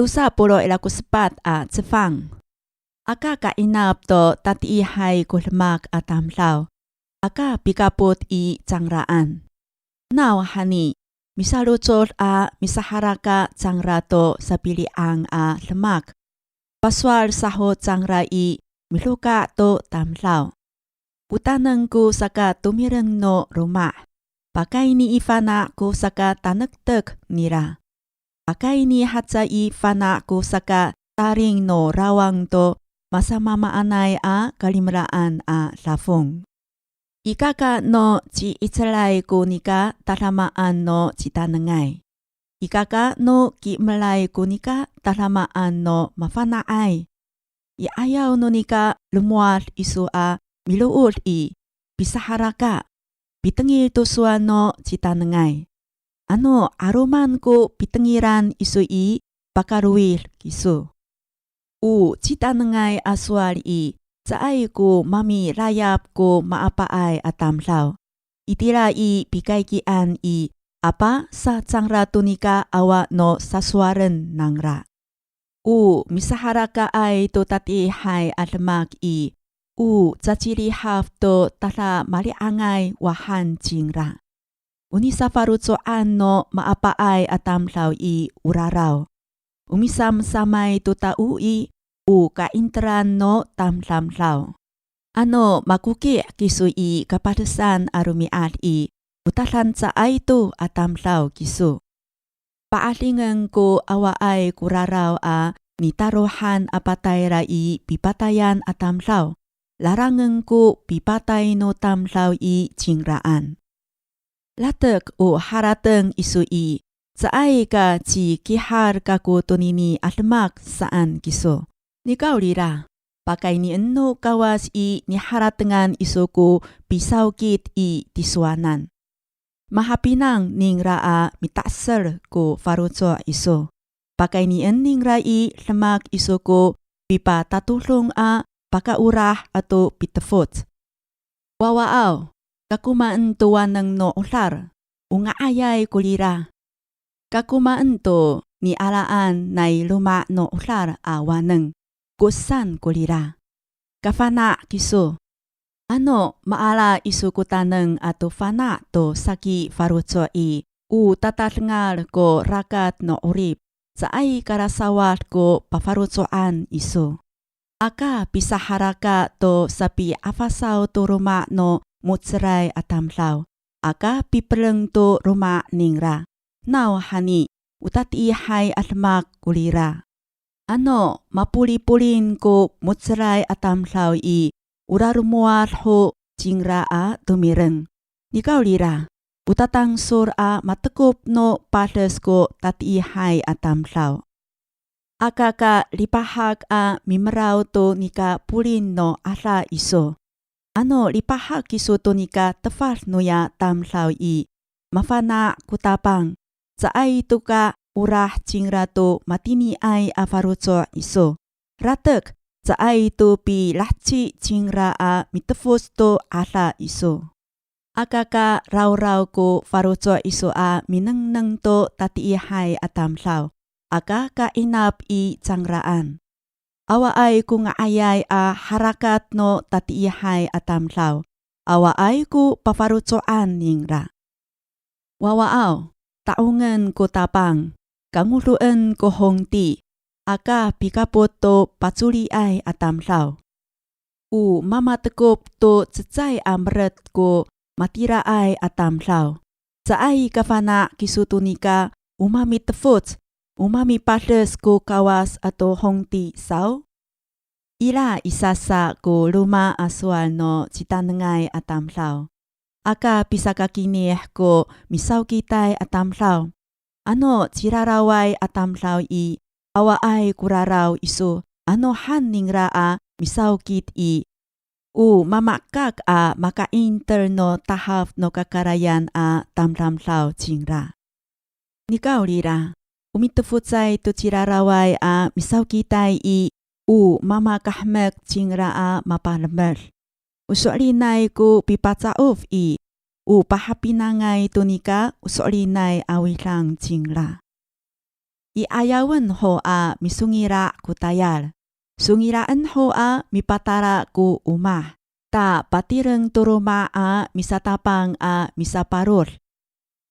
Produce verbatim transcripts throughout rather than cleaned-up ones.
Tosa polo' ira ko sepat a cefang. Aka ka'inap to tatiihay ko demak a tamdaw, aka pikapot i cangraan. Nawhani, misalocod a misaharaka cangra to sapili'ang a demak. Pasowal saho cangra i midoka' to tamdaw. O taneng ko saka tomireng no loma', pakayni i fana' ko saka tanektek nira. Pakayni haca i fana' ko saka taring no rawang to masamaamaanay a kalimelaan a dafong. Ikaka no ci'icelay ko nika tadamaan no citanengay. Ikaka no ki'emelay ko nika tadamaan no mafana'ay. I 'ayaw no nika lomowad iso a milood i, pisaharaka, pitengil to sowal no citanengay. Ano 'aloman ko pitengilan iso i, pakalowid kiso. O citanengay a sowal i, caay ko mamilayap ko maapaay a tamdaw. Itira i pikaykian i, apa sa cangra to nika awa no sasowalen nangra. O misaharakaay to tatiihay a demak i, o cacilihaf to tadamali'angay wahan cingra. O nisafaloco'an no maapaay a tamdaw i, o raraw. O misamsamay to tao i, o ka'interan no tamdamdaw. Ano makoki' kiso i kapadesan a romi'ad i, o tadancaay to a tamdaw kiso. Pa'adingen ko awaay ko raraw a nitarohan a patayra i pipatayan a tamdaw, lalangen ko pipatay no tamdaw i cingraan. Latek o harateng iso i, caay ka cikihar kako tonini a demak saan kiso. Nikawrira, pakaynien no Kawas i niharatengan iso ko pisawkit i tisowanan. Mahapinang ningra a mita'sel ko faloco' iso. Pakaynien ningra i demak iso ko pipatatodong a pakaolah ato pitefoc. Wawaaw, kakomaen to waneng no 'odal, o nga'ayay korira. Kakomaen to nialaan nai loma' no 'odal a waneng, ko esan korira. Kafana' kiso. Ano maala iso ko taneng ato fana' to saki faloco' i, o tatadengal ko rakat no 'orip, caay kalasawad ko pafaloco'an iso. Aka pisaharaka to sapi'afasaw to loma' no mo^celay a tamdaw, aka pipereng to loma' ningra. Nawhani, o tatiihay a demak korira. Ano mapolipolin ko mo^celay a tamdaw i, o lalomowad ho cingra a tomireng. Nikawrira, o tatangsol a matekop no pades ko tatiihay a tamdaw. Aka ka lipahak a mimeraw to nika polin no 'ada iso. Ano lipahak kiso to nika tefad noya tamdaw i, mafana' ko Tapang, caay to ka olah cingra to matiniay a faloco' iso. Latek, caay to pilaheci cingra a mitefoc to 'ada iso. Aka ka rawraw ko faloco' iso a minengneng to tatiihay a tamdaw, aka ka 'inap i cangraan. Awaay ko nga'ayay a harakat no tatiihay a tamdaw, awaay ko pafaloco'an ningra. Wawaaw, ta'ongen ko Tapang, kangodoen ko hongti, aka pikapot to pacoliay a tamdaw. O mamatekop to cecay a meret ko matiraay a tamdaw. Caay kafana' kiso to nika o mamitefoc, o mamipades ko Kawas ato hongti saw? Ira i sasa ko roma a sowal no citanengay a tamdaw. Aka pisakakinih ko misawkitay a tamdaw. Ano ciraraway a tamdaw i, awaay ko raraw iso, ano han ningra a misawkit i, o mamakak a maka'inter no tahaf no kakarayan a tamdamdaw cingra. Nikawrira, o mitefocay to ciraraway a misawkitay i, o mamakahemek cingra a mapalemed. O so'elinay ko pipaca'of i, o pahapinangay to nika o so'elinay a widang cingra. I 'ayawen ho a misongila' ko tayal, songila'en ho a mipatala ko omah, ta patireng to loma' a misatapang a misaparod.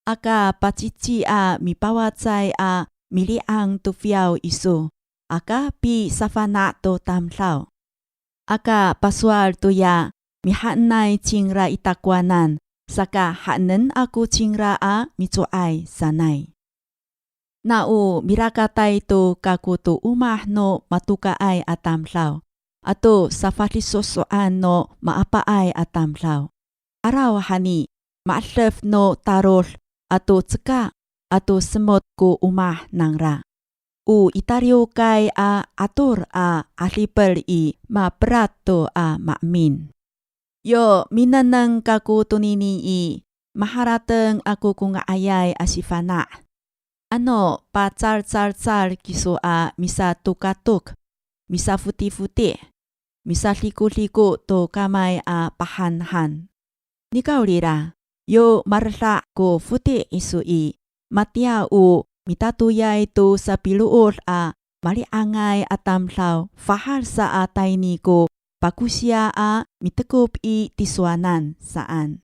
Aka pacici a mipawacay a mili'ang to fiyaw iso, aka pisafana' to tamdaw. Aka pasowal toya mihaenay cingra i takowanan, saka haenen ako cingra a mico'ay sanay. Na o mirakatay to kako to omah no matokaay a tamdaw, ato safadisoso'an no maapaay a tamdaw. 'Arawhani, ma'edef no tarod ato ceka ato semot ko omah nangra. O itariyokay a 'ator a 'adipel i maperat to a maemin. Yo minengneng kako tonini i, maharateng ako ko nga'ayay a sifana'. Ano pacalcalcal kiso a misatokatok, misafotifoti, misadikodiko to kamay a pahanhan. Nikawrira, yo mareda' ko foti iso i, matiya o mitatoyay to sapilood a mali'angay a tamdaw, fahal sa a tayni ko pakosiya a mitekop i tisowanan saan.